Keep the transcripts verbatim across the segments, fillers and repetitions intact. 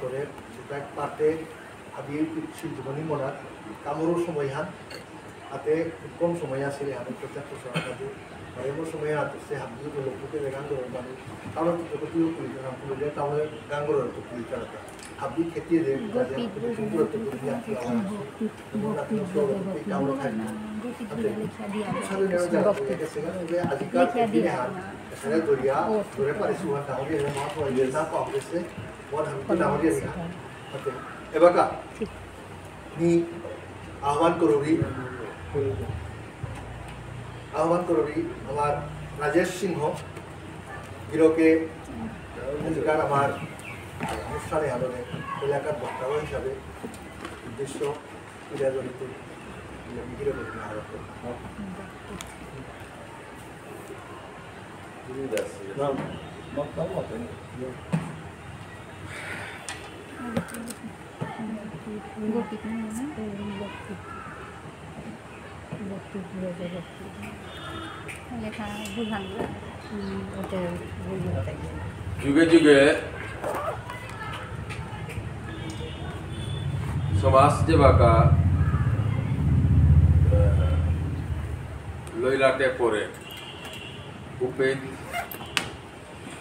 করে, যেটা পাতে হাবি শিল্পী মনে মনা, কামড়ের সময় হান, হাতে খুব কম সময় আছে, আমি প্রচার প্রচার কাজে, এমন সময় হাতে সে হাবি লোককে গান করে, মানে, কামড় তো কতিও করি, কামড় তো করি, কামড় তো করি, কামড় তো করি। হাবি খেতে দে, গোপী, গোপী, গোপী, গোপী, গোপী, গোপী, গোপী, গোপী, গোপী, আজিকাল লিখিয়া দিয়া। এখানে দরিয়া, ও। দূরে পারে সুহান ডাঙরিয়া, মা কয় যে না পাওয়া গেছে, মন হাবি ডাঙরিয়া দিয়া। ওকে, এবাকা, ঠিক। নি আহ্বান করুরি, আহ্বান করুরি আমার রাজেশ সিংহ, গিরকে আজিকার আমার অনুষ্ঠানে আমাদের এলাকার বক্তা হিসাবে উদ্দেশ্য তুলে ধরতে গিরকে আহ্বান করুরি। লেখা ভুল ভাঙ। হুম, ওটা ভুল। যুগে যুগে সমাজ যেবাকা, আহ, লইলাটে পড়ে, উপেদ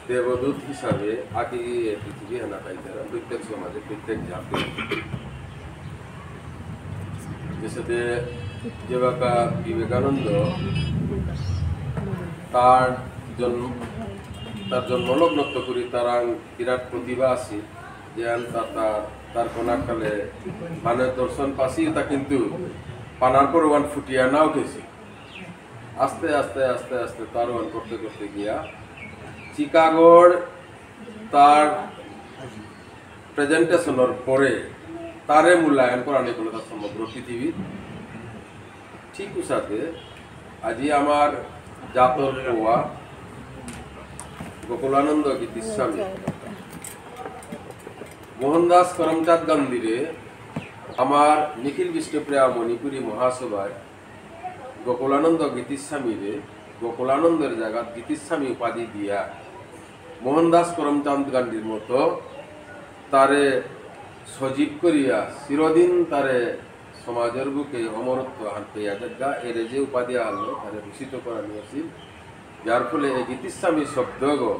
দেবদূত হিসাবে আগে গিয়ে পৃথিবী হানা পাইতারা, প্রত্যেক সমাজে, প্রত্যেক জাতি। যেসাদে যেবাকা বিবেকানন্দ তার জন্ম, তার জন্মলগ্ন তো করি তার আং বিরাট প্রতিভা আছে, যে আন তা-, তা-, তার কোনাকালে মানে দর্শন পাসি, তা কিন্তু পানার পর ওয়ান ফুটিয়া না উঠেছে। আস্তে আস্তে আস্তে আস্তে তার ওয়ান করতে করতে গিয়া চিকাগোর তার প্রেজেন্টেশনের পরে তারে মূল্যায়ন করানি কোনো তার সমগ্র পৃথিবীর। ঠিক উসাতে আজি আমার জাতর পোয়া গোকুলানন্দ গীতিস্বামী মোহনদাস করমচাঁদ গান্ধীরে আমার নিখিল বিষ্ণুপ্রিয়া মণিপুরী মহাসভায় গোকুলানন্দ গীতিস্বামীরে গোকুলানন্দর জাগাত গীতিস্বামী উপাধি দিয়া মোহনদাস করমচাঁদ গান্ধীর মতো তারে সজীব করিয়া চিরদিন তারে সমাজর বুকে অমরত্ব আহান পেয়া যাগা, এরে যে উপাধি আহানলো তারে ভূষিত করানি আছিল। যার ফলে এই গীতিস্বামী শব্দগ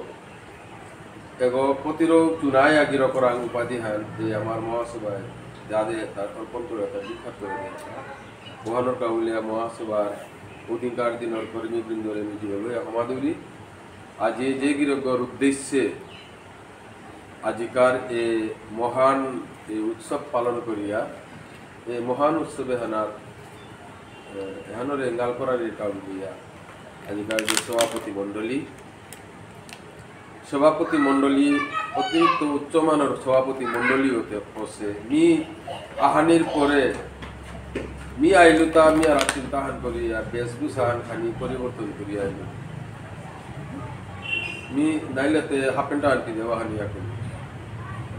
এগো প্রতিরোধ চুনাই আগির করাং উপাধি হান যে আমার মহাসভায় যাদে তার অর্পণ করে তার বিখ্যাত করে দিয়েছে। মহানর কাউলিয়া মহাসভার অধিকার দিনর কর্মীবৃন্দরে নিজে হলো হমাদুরি। আজ এই যে গিরকর উদ্দেশ্যে আজিকার এ মহান এ উৎসব পালন করিয়া, এ মহান উৎসবে হানার, এ, এহানরে এঙ্গাল করার কাম দিয়া, আজিকার যে সভাপতি মণ্ডলী, সভাপতি মণ্ডলী অতিরিক্ত উচ্চমানর সভাপতি মণ্ডলী হতে বসে। মি আহানির পরে মি আইলু তা মি আর চিন্তা হান করি আর বেশভূষা হান খানি পরিবর্তন করি আইলু। মি নাইলেতে হাফ প্যান্ট আনকি দেওয়া হানি এখন।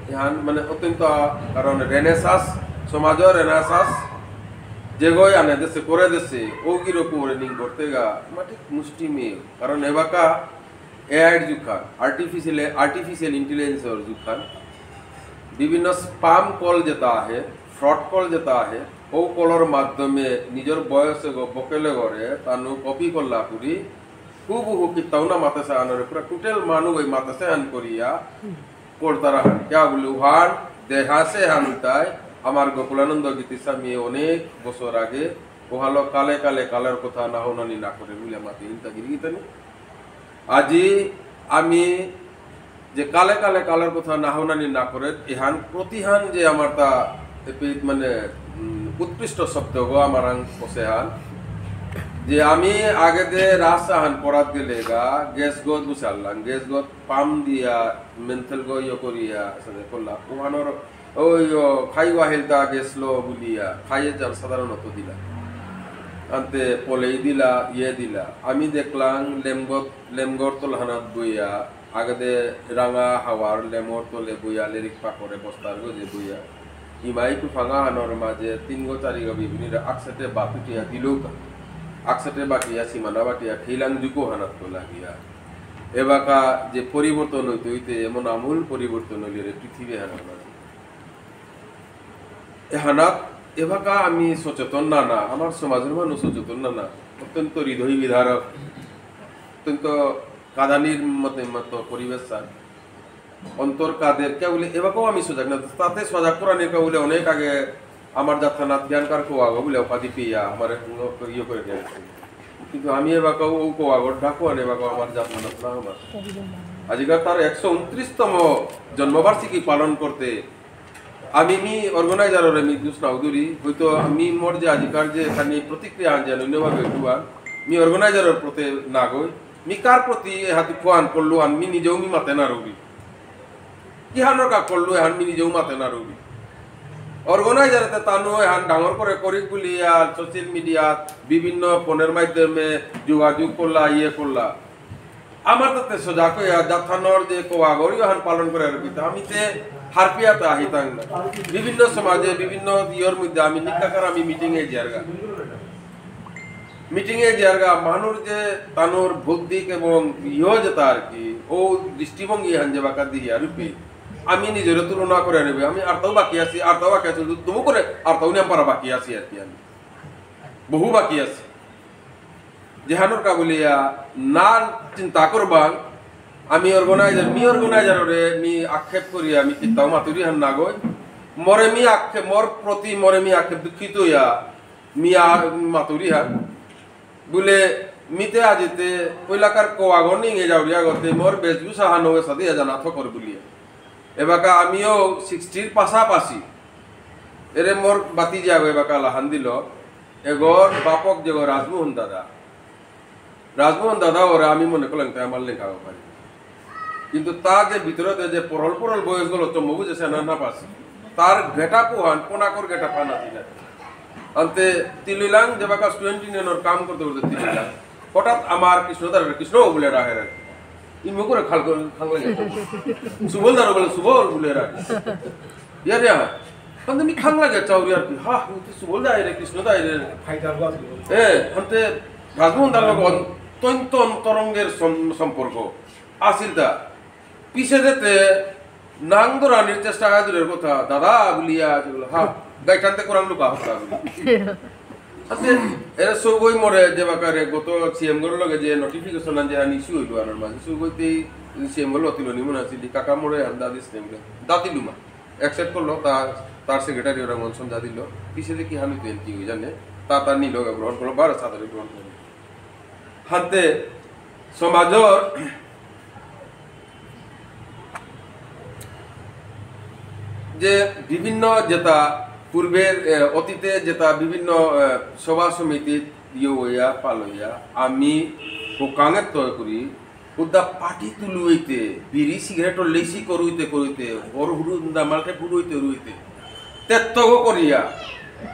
এহান মানে অত্যন্ত কারণ রেনেসাস, সমাজ রেনেসাস, যেগই আনে দেশে করে দেশে, ও গিরকরে নিং করতে গা, মাটি মুষ্টি মেয়ে। কারণ এবাকা এআইর যুগহান, আর্টিফিশিয়াল, আর্টিফিশিয়াল ইন্টেলিজেন্সর যুগহান, বিভিন্ন স্প্যাম কল যেটা আহে, ফ্রড কল যেটা আহে, ও কলর মাধ্যমে নিজর বয়সে গো বকেলে গরে, তানু কপি করলা করি, হুবহু কিতাও না মাতেসা আনরে, পুরা টোটাল মানু ওই মাতেসা আন করিয়া, করতারা হান। কিয়া বুলে উহান, দেহাসে হান তাই, আমার গোকুলানন্দ গীতিস্বামী অনেক বছর আগে, ওহালো কালে কালে কালের কথা না হুনানি না করে, বুলে মাতে ইনতা গিরি গিতানি। আজি আমি যে কালে কালে কালের কথা না হুনানি না করে, এহান প্রতিহান যে আমার তা এপি মানে, উম, উৎকৃষ্ট শব্দ গো আমার আং পসেহান। যে আমি আগে দে রাস্তা হান পড়াত গেলে গা, গ্যাস গত বুসারলাম, গ্যাস গত পাম দিয়া, মেন্থেল গো ইয়ে করিয়া, সাথে করলা। ওহানোর ওই, ও, খাই ওয়াহিলতা গেছলো বুলিয়া, খাইয়ে যার সাধারণত দিলা। আনতে পলেই দিলা, ইয়ে দিলা। আমি দেখলাম লেমগত, লেমগর তলহানাত বইয়া, আগেদে রাঙা হাওয়ার লেমর তলে বইয়া, লেরিক পাকরে বস্তার গজে বইয়া। ইমাই কুফাঙা হানর মাঝে তিন গো চারি গো বিভিন্ন আকসাতে বাতুটিয়া দিলৌকা। আকসাতে বাটিয়া, সীমানা বাটিয়া, খেলাং জুকো হানাত তো লাগিয়া। এবাকা যে পরিবর্তন হইতে হইতে এমন আমূল পরিবর্তন হইলে রে পৃথিবী হানার মাঝে। এহানাত এবাকা আমি সচেতন না না, আমার সমাজর মানু সচেতন না না, অত্যন্ত হৃদয় বিদারক, অত্যন্ত কাদানির মতে মতো পরিবেশ চান। অন্তর কাদের কে বুলে এবাকাও আমি সজাগ না, তাতে সজাগ করানি কে বুলে অনেক আগে আমার জাতহানাত জ্ঞানকার কোয়াগো বুলে উপাধি পেয়া আমার ইয়ে করে দিয়েছে। কিন্তু আমি এবাকাও ও কোয়াগর ডাকুয়ান এবাকাও আমার জাতহানাত না আমার। আজিকাল তার একশো ঊনত্রিশতম জন্মবার্ষিকী পালন করতে আমি মি organizer রে মি দুষ নাও দূরি, হয়তো আমি মোর যে আজিকার যে এখানে প্রতিক্রিয়া আন যেন অন্যভাবে একটু আন, মি organizer র প্রতি না গই, মি কার প্রতি এ হাতে ফোন করলো আন, মি নিজেও মি মাতে না রবি। কি হানোর কা করলো এহান মি নিজেও মাতে না রবি। Organizer তে তানু এহান ডাঙর করে করি বুলিয়া social media বিভিন্ন ফোনের মাধ্যমে যোগাযোগ করলা, ইয়ে করলা। আমার তাতে সোজা কইয়া জাতহানর যে কোয়াগরি এহান পালন করে আর কিতা, আমি তে হারপিয়াতে আহিতাং না। বিভিন্ন সমাজে, বিভিন্ন ইয়ের মধ্যে আমি নিকাকার আমি meeting এ যারগা। Meeting এ যারগা, মানুর যে তানুর বৌদ্ধিক এবং ইয়ে যেটা আর কি, ও দৃষ্টিভঙ্গি হান যে বাকা দিয়ে আর রূপে, আমি নিজের তুলনা করে নেবে, আমি আরতাও বাকি আছি, আরতাও বাকি আছি, তুমি করে আরতাও নিয়ে পারা বাকি আছি আর কি আমি। বহু বাকি আছে। যেহানোর কা বুলিয়া না চিন্তা করবাং, আমি organizer, মি organizer রে মি আক্ষেপ করি, আমি কিতাও মাতুরি হান না গই। মোরে মি আক্ষেপ, মোর প্রতি মোরে মি আক্ষেপ দুঃখিত ইয়া, মি আ-, মাতুরি হান। বুলে, মিতে আজিতে পয়লাকার কোয়াগর নিঙে যাওরি আগতে মোর বেশভূষা হানো এসাদে জানা থকর বুলিয়া। এবাকা আমিও sixty র পাশাপাশি। এরে মোর বাতি যাগো এবাকা লাহান দিল। এগর বাপক যেগো রাজমোহন দাদা। রাজমোহন দাদা ওরা আমি মনে করলাম তাই আমার লেখা পারি। কিন্তু তার যে ভিতরে যে পরল পরল বয়সগুলো চম্মু বুঝেছে না, না পাস। তার ঘেটা পোহান, কোনাকর ঘেটা পানা দিলে। আনতে তিলিলাং যেবাকা student union র কাম করতে করতে তিলিলাং। হঠাৎ আমার কৃষ্ণদার, কৃষ্ণ বুলে রাহের। ইমু করে খাল করে, খাল লাগে। সুবল দার বলে, সুবল বুলে রাখে। ইয়ার ইয়া। আনতে মি খাল লাগে চাউরি আর কি। হা, তুই সুবল দা রে, কৃষ্ণ দা রে। ফাইটার বাস। এ, আনতে রাজমোহন দার লগে অত্যন্ত অন্তরঙ্গের সম-, সম্পর্ক। আসিল দা। পিছে যেতে নাং ধরানির চেষ্টা হয় দূরের কথা, দাদা বুলিয়া, হা, গাইটানতে কোরআন লুকা হতা বুলি। আচ্ছা, এরা সবই মরে যে বাকারে গত সিএম গর লগে যে notification আন যে আন issue হইল আনার মাঝে, সবইতেই সিএম গর লতিল নিমন আছে, দি কাকা মরে আন দাদি সিএম গর। দাদি লুমা। Accept করলো, তার, তার secretary ওরা মনসন দাদি লো। পিছে দেখি হানি তো এমপি হয়ে জানে, তা তার নিল গ্রহণ করলো, বারো সাদরে গ্রহণ করলো। হাতে সমাজর যে বিভিন্ন যেটা পূর্বের, এ, অতীতে যেটা বিভিন্ন, এ, সভা সমিতি ইয়ে হইয়া পালইয়া আমি হুকাঙে তয় করি, হুদ্দা পার্টি তুলুইতে, বিড়ি সিগারেট লেসি করুইতে করুইতে, হর হুরুন্দা মালকে ফুরুইতে রুইতে, তেত্তগ করিয়া,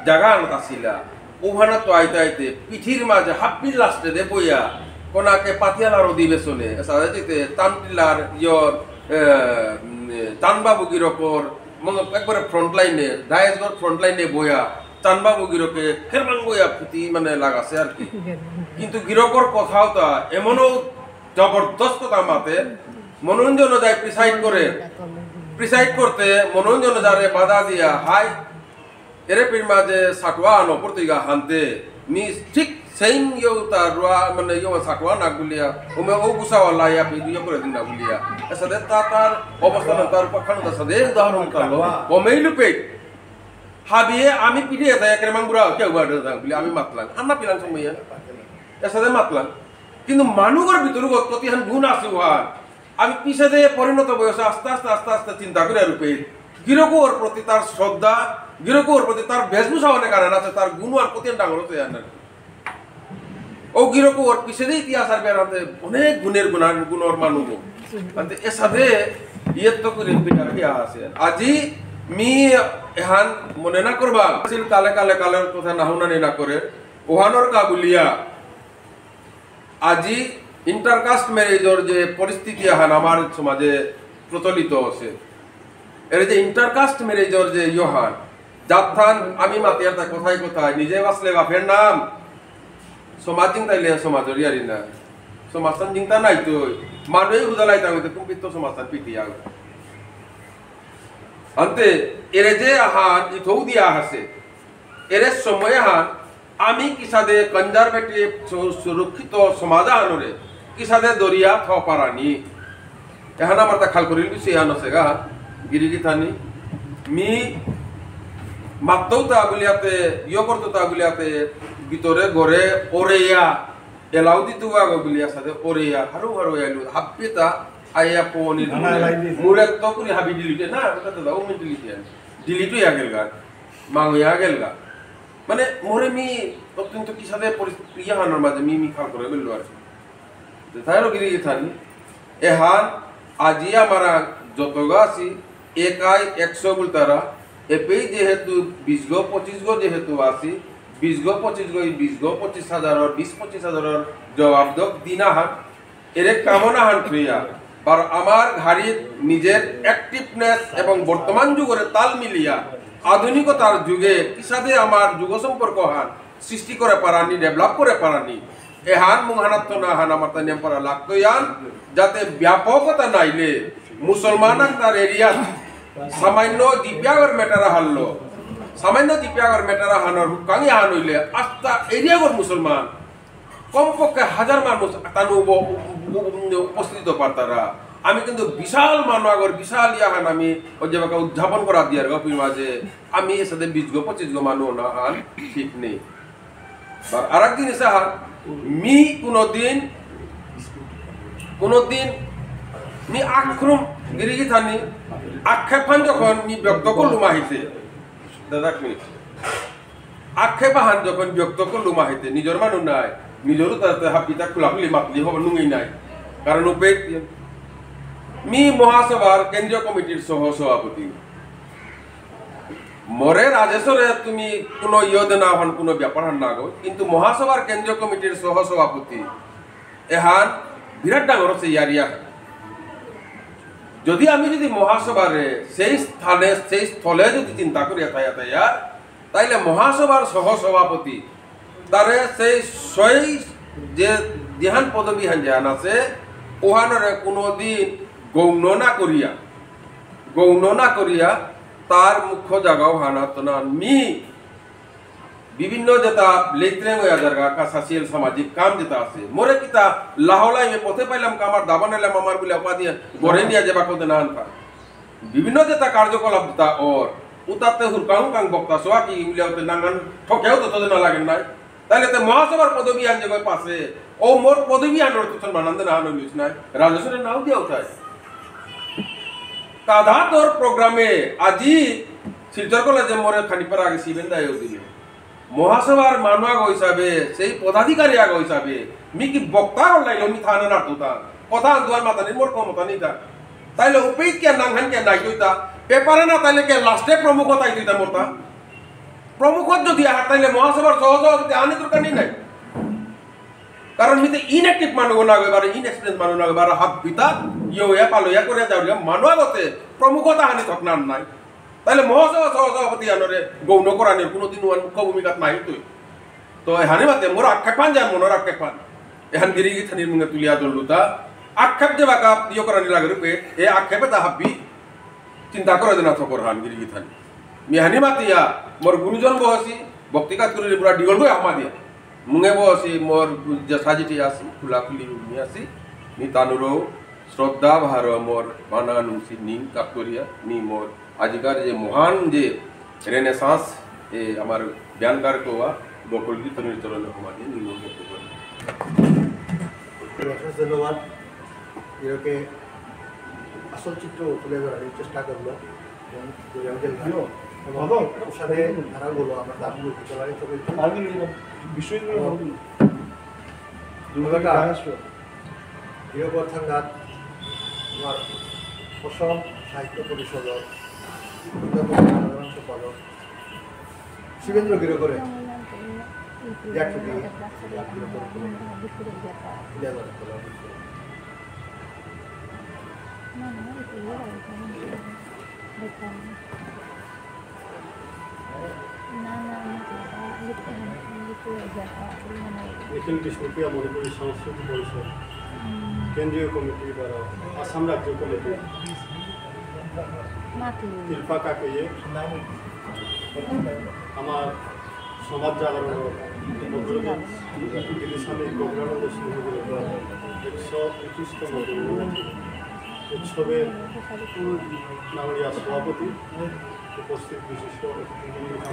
জাগা আনত আসিলা, ওহানা তো আইতে আইতে, পিঠির মাঝে হাব্বির লাস্টে দে বইয়া, কোনাকে পাতিয়ালার অধিবেশনে, এসাদে যেতে, তানটিলার, ইয়র, এ, উম, চানবাবু গিরকর, মগ-, একবারে front line এ, ডায়েসগর front line এ বইয়া, চানবাবু গিরকে, খেরমাং বইয়া ফুটি মানে লাগাছে আর কি। কিন্তু গিরকর কথাও তা, এমনও জবরদস্ত কথা মাতে, মনোরঞ্জন যায় প্রিসাইড করে, প্রিসাইড করতে মনোরঞ্জন যারে বাধা দিয়া, হাই, এরে পির মাঝে সাটুয়া আনো পড়তেগা হানতে, মি ঠিক সেম ইয়ো তার রুয়া, মানে ইয়ো সাটুয়া না গুলিয়া, ওমে ও গুসাওয়া লাইয়া পি ইয়ো করে দিন না গুলিয়া। এসাদে তা তার অবস্থান তার পক্ষান তার সাদে উদাহরণ কালো, কমেই লুপে। হাবিয়ে আমি পিঠে এতা একরে মাংবুরা কেউ বাড়ে দাং বুলি আমি মাতলাম। আন্না পিলাং সময় এসাদে মাতলাম। কিন্তু মানুষের ভিতরে কতিহান গুণ আছে ওহান। আমি পিছে দিয়ে পরিণত বয়সে আস্তে আস্তে আস্তে আস্তে চিন্তা করে রূপে গিরকর প্রতি তার শ্রদ্ধা, গিরকর প্রতি তার বেশভূষা অনেক আনার আছে, তার গুণ আর কতিহান ডাঙর হতে আনার। ও গিরকর পিছে দিয়ে ইতিহাস আর বেড়াতে অনেক গুণের গুণার গুণর মানুষ। আনতে এসাদে ইয়ে তো করে পিঠা পিঠা আছে। আজি মি এহান মনে না করবা। সিল কালে কালে কালের কথা না হুনানি না করে। ওহানোর কা বুলিয়া। আজি ইন্টারকাস্ট ম্যারেজর যে পরিস্থিতি আহান আমার সমাজে প্রচলিত আছে। এর যে ইন্টারকাস্ট ম্যারেজর যে ইয়োহান, জাতহান আমি মাতিয়ার তা কথায় কথায়, নিজে বাঁচলে বাপের নাম, সমাজ চিন্তাইলে সমাজর ইয়ারি না, সমাজহান চিন্তা নাই তো, মানুষ বুঝালাই তাহলে তুমি তো সমাজহান পিটি আগ। আনতে এরে যে আহান ইথৌ দিয়া আছে, এরে সময় আহান আমি কিসাদে conservative সু-, সুরক্ষিত সমাজ আহানরে কিসাদে দরিয়া থ পারানি। এহান আমার তা খাল করিল বিষয় আহান আছে গা, গিরি গিথানি। মি মাততৌতা বুলিয়াতে, ইয় করতৌতা বুলিয়াতে, ভিতরে ঘরে ওরেয়া, এলাউ দিতু আগো বুলিয়া সাদে ওরেয়া, হারু হারু এলু, হাব্বিতা, আইয়া পনি, না, না, এলাই দিছে। মুরে তো করি হাবি delete, না, ওটা তো দাও, মি delete, delete হইয়া গেল গা, মাং হইয়া গেল গা। মানে, মোরে মি অত্যন্ত কিসাদে পরিস্থিতি ইয়া হানোর মাঝে মি, মি খাল করে বেললো আর কি। তো তাই রো গিরি গিথানি। এহান আজি আমারা যতগা আছি, একাই একশো বুলতারা, এপেই যেহেতু বিশ গো, পঁচিশ গো যেহেতু আছি, বিশ গো, পঁচিশ গো, এই বিশ গো, পঁচিশ হাজারর, বিশ পঁচিশ হাজারর জবাব দক দিন আহান, এরে কামনা হান থইয়া, বার আমার ঘাড়িত নিজের activeness এবং বর্তমান যুগরে তাল মিলিয়া আধুনিকতার যুগে কিসাদে আমার যুগ সম্পর্ক হান সৃষ্টি করে পারানি, develop করে পারানি, এহান মুংহানাত তো না হান আমার তাই নিয়ম করা লাগতো ইয়ান, যাতে ব্যাপকতা নাইলে মুসলমান আক্তার area সামান্য জিপিয়াগর matter হারলো, সামান্য জিপিয়াগর matter হানোর হুকাং ইয়ান হইলে আস্তা area গর মুসলমান কমপক্ষে হাজার মানুষ তানু উপ-, উপ-, উপ-, উপস্থিত পারতারা। আমি কিন্তু বিশাল মানু আগর বিশাল ইয়াহান আমি ওই যে বাকা উদযাপন করা দিয়ার গো পিমা যে আমি এসাদে বিশ গো পঁচিশ গো মানু না আন ঠিক নেই। আর আরেক জিনিস আহান, মি কোনোদিন, কোনোদিন মি আক্রম গিরি গিথানি আক্ষেপহান যখন মি ব্যক্ত করলু মাহিতে, দাদা এক মিনিট। আক্ষেপ আহান যখন ব্যক্ত করলু মাহিতে, নিজর মানু নাই, নিজরও তাতে হাপিতা খোলাখুলি মাতলি হব নুঙেই নাই। কারণ উপে মি মহাসভার কেন্দ্রীয় কমিটির সহ সভাপতি। মরে রাজেশ্বরে তুমি কোনো ইয় দেনা হন, কোনো ব্যাপার হন না গো, কিন্তু মহাসভার কেন্দ্রীয় কমিটির সহ সভাপতি এহান বিরাট ডাঙর হচ্ছে ইয়ারিয়া। যদি আমি যদি মহাসভারে সেই স্থানে, সেই স্থলে যদি চিন্তা করি এতা, এতা, এতা, তাইলে মহাসভার সহ সভাপতি তারে সেই, সেই যে যেহান পদবী হান যেহান আছে, ওহানরে কোনোদিন গৌণ না করিয়া, গৌণ না করিয়া তার মুখ্য জাগাও হানাত না মি বিভিন্ন যেটা লেত্রেং হয়ে যার গা, কা social সামাজিক কাম যেটা আছে। মোরে কিতা লাহলাই মে পথে পাইলাম কা আমার দাবা নাইলাম আমার বুলে উপাধি গড়ে নিয়ে যাবা কোদে না আনতা। বিভিন্ন যেটা কার্যকলাপ যেটা ওর, উতাতে হুরকাং কাং বক্তা সোয়া কি উলিয়া উতে নাঙ্গান ঠকেও তো তোদের না লাগেন নাই। তাহলে তে মহাসভার পদবী আন যে পাশে, ও মোর পদবী আনোর তো সম্মান আনতে না আনো নিস নাই। রাজেশ্বরের নাও দিয়া উঠায়। কাদা তোর প্রোগ্রামে আজি শিলচর কলেজে মোরে খানিপারা আগে শিবেন দায়ও দিলে। মহাসভার মানু আগ হিসাবে, সেই পদাধিকারী আগ হিসাবে, মি কি বক্তা হল নাইলো, মি থানা না তুতা। কথা আন্দোয়ার মাতানি মোর ক্ষমতা নিতা। তাইলে উপেই কে নাংহান কে নাই তুইতা। পেপারে না তাইলে কে লাস্টে প্রমুখ তাই তুইতা মোরতা। প্রমুখ যদি আহার তাইলে মহাসভার সহসভাপতি আনে দরকার নেই নাই। কারণ মিতে inactive মানু না গো, বারো inexperience মানু না গো, বারো হাত বিতা, ইয়ো ইয়া পালো ইয়া করে যাও, মানু আগতে প্রমুখতা হানি থক না নাই। তাইলে মহাসভা সহ সভাপতি আনরে গৌণ করানির কোনোদিন ওয়ান মুখ্য ভূমিকাত নাই তুই। তো এহানি মাতে মোর আক্ষেপহান যান মনর আক্ষেপহান। এহান গিরি গিথানির মুঙে তুলিয়া দলুতা। আক্ষেপ যে বাকা ইয়ে করানি লাগে রূপে, এ আক্ষেপে তা হাব্বি চিন্তা করে দেনা থকর হান গিরি গিথানি। মি এহানি মাতিয়া মোর গুরুজন বহসি, ভক্তিকাত করি পুরা ডিগল গই হামা দিয়া। মুঙে বসি মোর যে সাজিটি আসি, খুলাখুলি উর্মি আসি, মি তানুরও শ্রদ্ধা ভার মোর বানা নুংসি নিং কাকরিয়া, মি মোর আজিকার যে মহান যে Renaissance, এ, আমার ব্যানকার কোয়া, বকুল গীতনির চরণে ক্ষমা দিয়ে মি মোর বক্তব্য। অশেষ ধন্যবাদ। এরকে আসল চিত্র তুলে ধরার চেষ্টা করলো। এবং এবং ওর সাথে তারা বলো, আমরা দাবি করতে চলাই তবে বিষয়গুলো এবং বলুন। Durga dance show. গৃহবর্ধন নাথ, আমার অসম সাহিত্য পরিষদর অন্যতম সাধারণ সম্পাদক শিবেন্দ্র গিরকরে। নিখিল বিষ্ণুপ্রিয়া মণিপুরী সংস্কৃতি পরিষদ, কেন্দ্রীয় কমিটি বা আসাম রাজ্য কমিটি। মাতলু। তিলফা কাকেয়ে আমার সমাজ জাগরণ গিরিস্বামী গৌরানন্দ সিংহ একশো পঁচিশতম জন্মদিন উৎসবে নাগরিয়া সভাপতি, উপস্থিত বিশিষ্ট অতিথিবৃন্দ,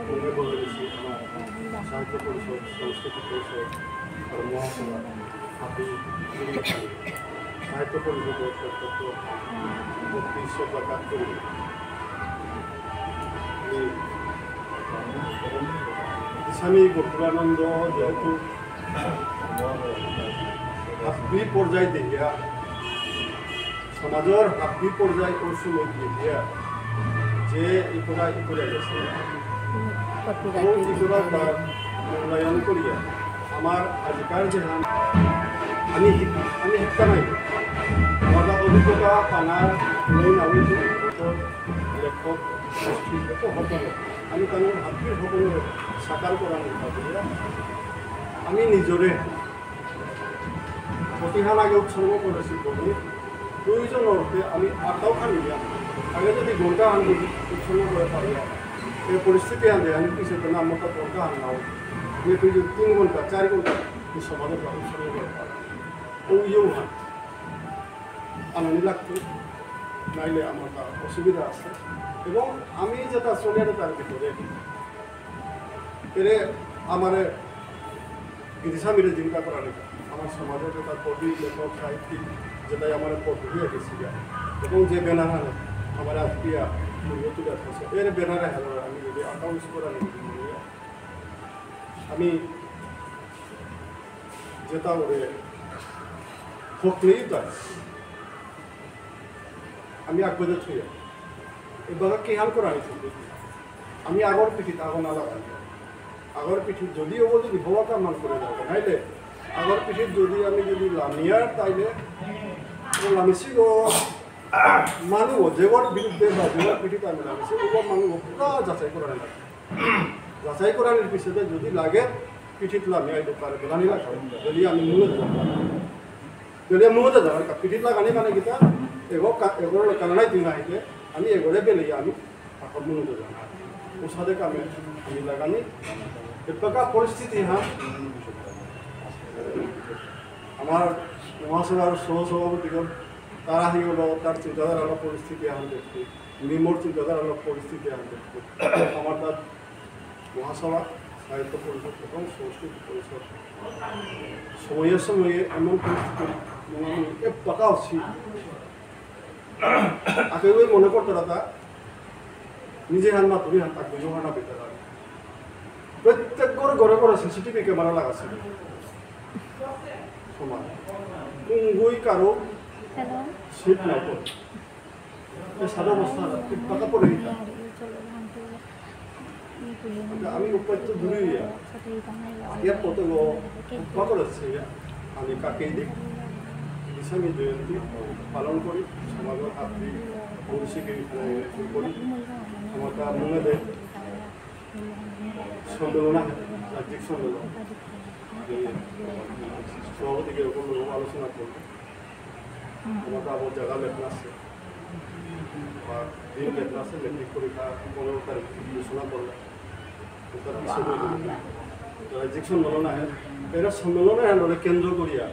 মনে বলে দিচ্ছি, আমার সাহিত্য পরিষদ, সংস্কৃতি পরিষদ আর মহাসভা, হাবি সাহিত্য পরিষদর পক্ষত ভক্তি শ্রদ্ধা কাজ করি। এই স্বামী গৌরানন্দ যেহেতু হাবি পর্যায় দেখিয়া সমাজর হাবি পর্যায় ও সময় দিয়া যে ইকরা ইকরা গেছে। ও ইকরা তার মূল্যায়ন করিয়া আমার আজিকার যে হান আমি হিক-, আমি হিক্কা নাই। আমার অভিজ্ঞতা পানার নেই না হইছে। লেখক, গোষ্ঠী, যত সকলে আমি তার হাবির সকলে সাকার করার ভাবিয়া আমি নিজরে প্রতিহান আগে উৎসর্গ করেছি বলে প্রয়োজন অর্থে আমি আরতাও খানি দিয়া আগে যদি ঘন্টা আন যদি উৎসর্গ করে পারি, এই পরিস্থিতি আনতে আমি পিছিয়ে না আমার তো ঘন্টা আন নাও, আমি প্রয়োজন তিন ঘন্টা, চার ঘন্টা এই সমাজে উৎসর্গ করে পারি। ওই ইয়েও হয়, আনন্দ লাগতো, নাইলে আমার তা অসুবিধা আছে। এবং আমি যেটা চলে যেতে আর কি করে, এরে আমারে গিরিস্বামীরে চিন্তা করা নেই। আমার সমাজে যেটা কবি, লেখক, সাহিত্যিক, যেটাই আমার পদ্ধতি রেখেছি গা। এবং যে ব্যানার আনে, আমার আজকে আর মূল্য তুলে আসছে। এর ব্যানারে হাজার আমি যদি অ্যাকাউন্টস করা নেই, আমি যেটা ওরে হোক নেই তাই। আমি আগবাজে থইয়া। এবার কি হাল করা হয়েছে? আমি আগর পিঠিত আগুন না লাগাই। আগর পিঠিত যদি ও যদি হওয়া কাম মান করে যাবে, নাইলে আগর পিঠিত যদি আমি যদি লামিয়ার, তাইলে ও লামিছি গো মানু, যেগর বিরুদ্ধে বা যেগর পিঠিত আমি লামিছি, ও মানু পুরা যাচাই করা লাগে। যাচাই করার পিছনে যদি লাগে, পিঠিত লামিয়া আইতে পারে, বেলানি লাগে। যদি আমি মনে যদি আমি মনে যাওয়ার পিঠিত লাগানি মানে কিতা, এগো কা-, এগোর কারণে তুই না আইতে, আমি এগোরে বেলে আমি এখন মনে যাওয়া। ওসাদে কামে আমি লাগানি, এবাকা পরিস্থিতি হ্যাঁ, আমার মহাসভার সহ সভাপতিগণ, তারা হয়ে গেল, তার চিন্তাধারা হলো পরিস্থিতি আনতে, মিমোর চিন্তাধারা হলো পরিস্থিতি আনতে। আমার তার মহাসভা, সাহিত্য পরিষদ এবং সংস্কৃতি পরিষদ সময়ে সময়ে এমন পরিস্থিতি, মানে, এ পাকা হচ্ছি। আগে ওই মনে করতে দাদা, নিজে হান মাতুরি হান থাকবে, জোহানা পেতে পারে। প্রত্যেক ঘরে ঘরে ঘরে সিসিটিভি ক্যামেরা লাগাচ্ছে। সমান। কুঙ্গুই কারো সিট নাই করে। এ সাদা বস্তা, ঠিক পাকা পড়ে দিতা। আমি উপায় তো দূরে ইয়া। ইয়ার কত গো, পাকা পড়েছে ইয়া। আমি কাকে দিক, ইসামি জয়ন্তী পালন করি, সমাজের হাবি, কৌশিকে এখানে করি। আমার তা মনে দেয়, সম্মেলন আছে, রাজ্যিক সম্মেলন। এই সভাপতিকে ওপর আলোচনা করবো। আমার তো আবার জায়গা লেখা আছে। আর দিন লেখা আছে, মেট্রিক পরীক্ষা পনেরো তারিখ ঘোষণা করলে। ওটার বিষয় নিয়ে রাজ্যিক সম্মেলন আছে। এরা সম্মেলনে আমরা কেন্দ্র করিয়া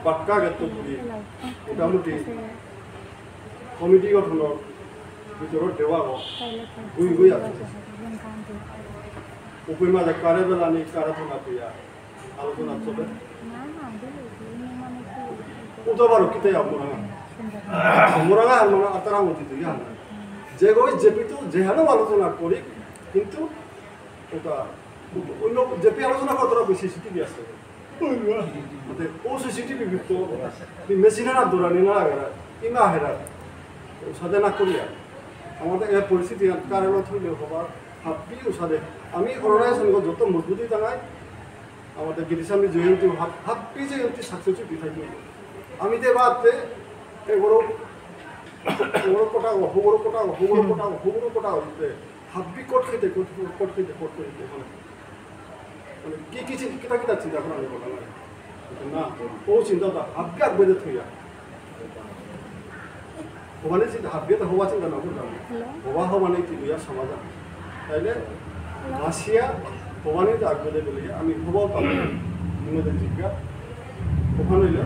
বাক্কা গেত করি মোটামুটি কমিটি গঠনর ভিতরে দেওয়া হোক। গুই গুই আছে। উপরে মাঝে কারে বেলা নেই, কারে থানা পেয়া। আলোচনা চলে। ও তো আবার কিতাই মোরাঙা। মোরাঙা আর মোরাঙা আতারা মতি তো ইয়া। যে গই জেপি তো যেহানো আলোচনা করি, কিন্তু ওটা অন্য জেপি আলোচনা করা তোরা বেশি সিসিটিভি আছে। ওতে ও সিসিটিভি তো মেশিনের আর দৌড়ানি না লাগে না, ইমা হেরা। ওসাদে না করিয়া। আমাদের এই পরিস্থিতি কারণ হইলে হবার হাবি ওসাদে। আমি অর্গানাইজেশন যত মজবুতি জানাই, আমাদের গিরিস্বামী জয়ন্তী হাব-, হাবি জয়ন্তী সাকসেস হইতে থাকবে। আমি যে বাদে এগুলো, এগুলো কোটা, হগুলো কোটা, হগুলো কোটা, হগুলো কোটা হইতে হাবি কোট খেতে, কোট, কোট খেতে, কোট খেতে, মানে, মানে, কি, কি চিন-, কিতা, কিতা চিন্তা করা আমি বললাম না। না, ও চিন্তা তো হাবি আগ বেঁধে থইয়া। হবানি চিন্তা, হাবিয়ে তো হবা চিন্তা না করতাম। হবা হবানি কি লইয়া সমাধান। তাইলে আসিয়া হবানি তো আগবে বলি, আমি হবাও পাবো। মনে জিজ্ঞা, ওখানে হইলে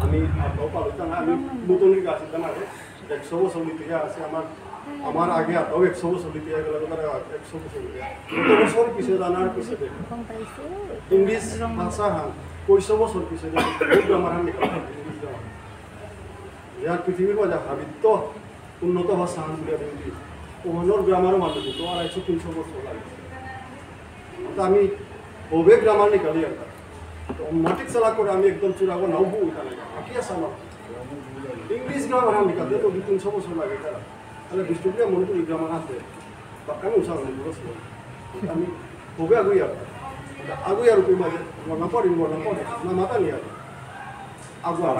আমি আর তাও পাবো, কারণ আমি নতুন গাছ এটা না রে। একশো বছর ইতিহাস আছে আমার, আমার আগে আর তাও একশো বছর ইতিহাস গেল, তারা একশো বছর ইতিহাস। কত বছর পিছে জানার পিছে দেখ। ইংলিশ ভাষা হান, কয়শো বছর পিছে দেখ, বহুত গ্রামার হান নিকাল, ইংলিশ গ্রামার। যার পৃথিবীর মাঝে হাবিত্ত উন্নত ভাষা হান বুলিয়া ইংলিশ। ওহানোর গ্রামারও মানুষ তো আড়াইশো তিনশো বছর লাগে। তো আমি হবে গ্রামার নিকালি একটা। তো অটোমেটিক চালা করে আমি একদম চূড়াবো নাও বউ এটা লাগে। বাকি আছে আমার। ইংলিশ গ্রামার হান নিকালতে তো দুই তিনশো বছর লাগে তারা। তাহলে বিষ্ণুপ্রিয়া মণিপুরী গ্রামার আছে। বাক্কা নুসার আমি বলেছিলাম। আমি হবে আগুই আর। আগুই আর উপরে মাঝে, মরলাম পরে, মরলাম পরে। না মাথা নিয়ে আর। আগুয়া।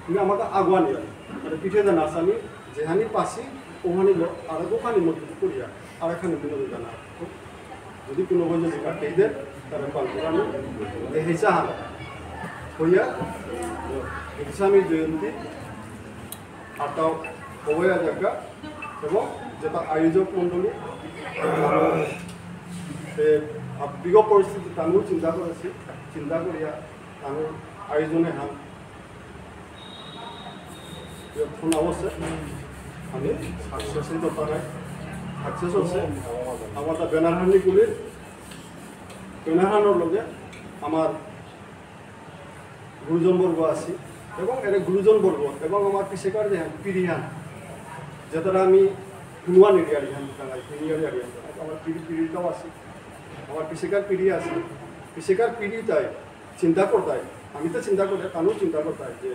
আমি আমাকে আগুয়া নিয়ে আর। মানে পিঠে দেন আসামি, যেহানি পাসি, ওহানি লো, আর ওখানি মধ্যে করিয়া, আর এখানে বিনোদন জানা। যদি কোনো বই যদি কাটতে দেন, তাহলে পাল করানো, যে হেসা হান। হইয়া, হেসা আমি জয়ন্তী, আতাও হবয়া জায়গা, এবং যেটা আয়োজক মণ্ডলী, এ, আ, বিগত পরিস্থিতি তানুও চিন্তা করেছি, চিন্তা করিয়া তানুর আয়োজনে হান এখন অবস্থা আমি সাকসেসই তো পারাই, সাকসেস হচ্ছে। আমার তো ব্যানার হানি গুলির, ব্যানার হানোর লগে আমার গুরুজনবর্গ আছি এবং এর গুরুজনবর্গ এবং আমার পিছেকার যে পিড়িহান, যেতারা আমি হুনুয়ান এরিয়ার ইহান, হুনুয়ান এরিয়ার ইহান, আমার পিড়ি, পিড়িটাও আছে, আমার পিছেকার পিড়ি আছে, পিছেকার পিড়ি তাই চিন্তা করতাই, আমি তো চিন্তা করে, তানুও চিন্তা করতাই যে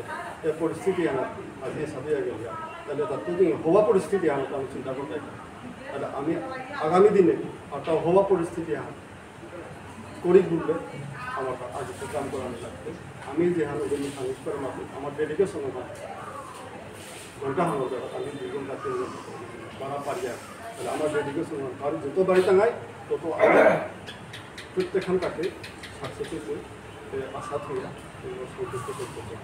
এ পরিস্থিতি আমার আজি সাথে গেল, তাহলে তার তো হওয়া পরিস্থিতি আমার, আমি চিন্তা করতাই। তাহলে আমি আগামী দিনে একটা হওয়া পরিস্থিতি আমার করি বললে আমার আজ তো কাম করা লাগবে। আমি যে হানো যে আমি করে মাত্র আমার ডেডিকেশন আমার ঘন্টা হানো যাবে, আমি দুই ঘন্টা তিন ঘন্টা করে বাড়া পারি আর। তাহলে আমার ডেডিকেশন আমার যত বাড়ি টাঙাই তত আমি প্রত্যেকখান কাকে সাকসেসফুল আশা থইয়া সন্তুষ্ট করতে চাই।